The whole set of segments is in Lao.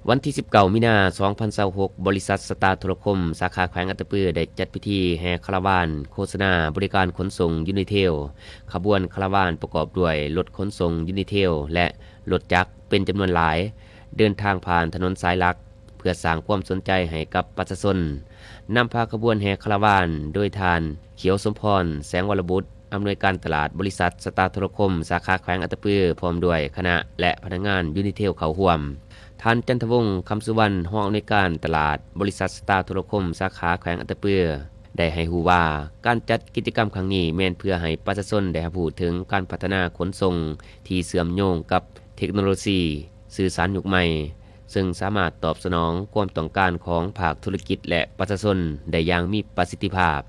ວັນທີສິບເກົ້າ ມີນາ ສອງພັນຊາວຫົກ, ບໍລິສັດສະຕາໂທລະຄົມ ສາຂາແຂວງອັດຕະປື ໄດ້ຈັດພິທີແຫ່ຄາລາວານໂຄສະນາບໍລິການຂົນສົ່ງຢູນິເທວ. ຂະບວນຄາລາວານປະກອບດ້ວຍລົດຂົນສົ່ງຢູນິເທວ ແລະ ລົດຈັກເປັນຈຳນວນຫຼາຍ, ເດີນທາງຜ່ານຖະໜົນສາຍຫຼັກ ເພື່ອສ້າງຄວາມສົນໃຈໃຫ້ກັບປະຊາຊົນ. ນຳພາຂະບວນແຫ່ຄາລາວານໂດຍທ່ານ ຂຽວສົມພອນ ແສງວໍລະບຸດ, ອຳນວຍການຕະຫຼາດບໍລິສັດສະຕາໂທລະຄົມ ສາຂາແຂວງອັດຕະປື ພ້ອມດ້ວຍຄະນະ ແລະ ພະນັກງານຢູນິເທວເຂົ້າຮ່ວມ. ທ່ານ ຈັນທະວົງ ຄຳສຸວັນ, ຮອງອຳນວຍການຕະຫຼາດບໍລິສັດສະຕາໂທລະຄົມ ສາຂາແຂວງອັດຕະປື ໄດ້ໃຫ້ຮູ້ວ່າ ການຈັດກິດຈະກຳຄັ້ງນີ້ແມ່ນເພື່ອໃຫ້ປະຊາຊົນໄດ້ຮັບຮູ້ເຖິງການພັດທະນາຂົນສົ່ງທີ່ເຊື່ອມໂຍງກັບເທັກໂນໂລຊີສື່ສານຍຸກໃໝ່, ເຊິ່ງສາມາດຕອບສະໜອງຄວາມຕ້ອງການຂອງພາກທຸລະກິດ ແລະ ປະຊາຊົນໄດ້ຢ່າງມີປະສິດທິພາບ.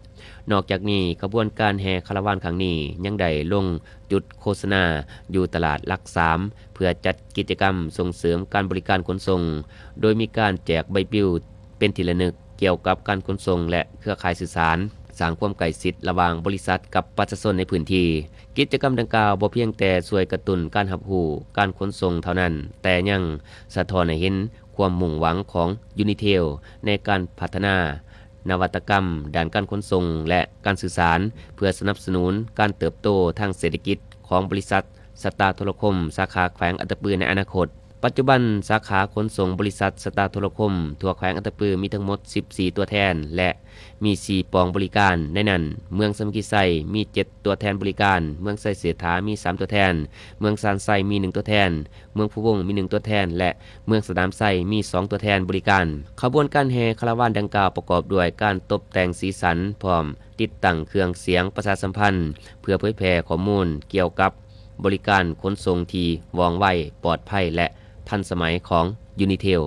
ນອກຈາກນີ້, ຂະບວນການແຫ່ຄາລາວານຄັ້ງນີ້ຍັງໄດ້ລົງຈຸດໂຄສະນາຢູ່ຕະຫຼາດຫຼັກສາມ ເພື່ອຈັດກິດຈະກຳສົ່ງເສີມການບໍລິການຂົນສົ່ງ, ໂດຍມີການແຈກໃບປິວເປັນທີ່ລະນຶກກ່ຽວກັບການຂົນສົ່ງ ແລະ ເຄືອຂ່າຍສື່ສານ, ສ້າງຄວາມໃກ້ຊິດລະຫວ່າງບໍລິສັດກັບປະຊາຊົນໃນພື້ນທີ່. ກິດຈະກຳດັ່ງກ່າວບໍ່ພຽງແຕ່ຊ່ວຍກະຕຸ້ນການຮັບຮູ້ການຂົນສົ່ງເທົ່ານັ້ນ, ແຕ່ຍັງສະທ້ອນໃຫ້ເຫັນຄວາມມຸ່ງຫວັງຂອງຢູນິເທວໃນການພັດທະນາ ນະວັດຕະກຳດ້ານການຂົນສົ່ງ ແລະ ການສື່ສານ ເພື່ອສະໜັບສະໜູນການເຕີບໂຕທາງເສດຖະກິດຂອງບໍລິສັດສະຕາໂທລະຄົມ ສາຂາແຂວງອັດຕະປືໃນອະນາຄົດ. ປັດຈຸບັນ, ສາຂາຂົນສົ່ງບໍລິສັດສະຕາໂທລະຄົມທົ່ວແຂວງອັດຕະປືມີທັງໝົດສິບສີ່ຕົວແທນ ແລະ ມີສີ່ປອງບໍລິການ, ໃນນັ້ນ ເມືອງສາມັກຄີໄຊມີເຈັດຕົວແທນບໍລິການ, ເມືອງໄຊເສດຖາມີສາມຕົວແທນ, ເມືອງຊານໄຊມີໜຶ່ງຕົວແທນ, ເມືອງພູວົງມີໜຶ່ງຕົວແທນ ແລະ ເມືອງສະໜາມໄຊມີສອງຕົວແທນບໍລິການ. ຂະບວນການແຫ່ຄາລາວານດັ່ງກ່າວປະກອບດ້ວຍການຕົບແຕ່ງສີສັນ ພ້ອມຕິດຕັ້ງເຄື່ອງສຽງປະຊາສຳພັນ ເພື່ອເຜີຍແຜ່ຂໍ້ມູນກ່ຽວກັບບໍລິການຂົນສົ່ງທີ່ວ່ອງໄວ, ປອດໄພ ແລະ ທັນສະໄໝຂອງຢູນິເທວ.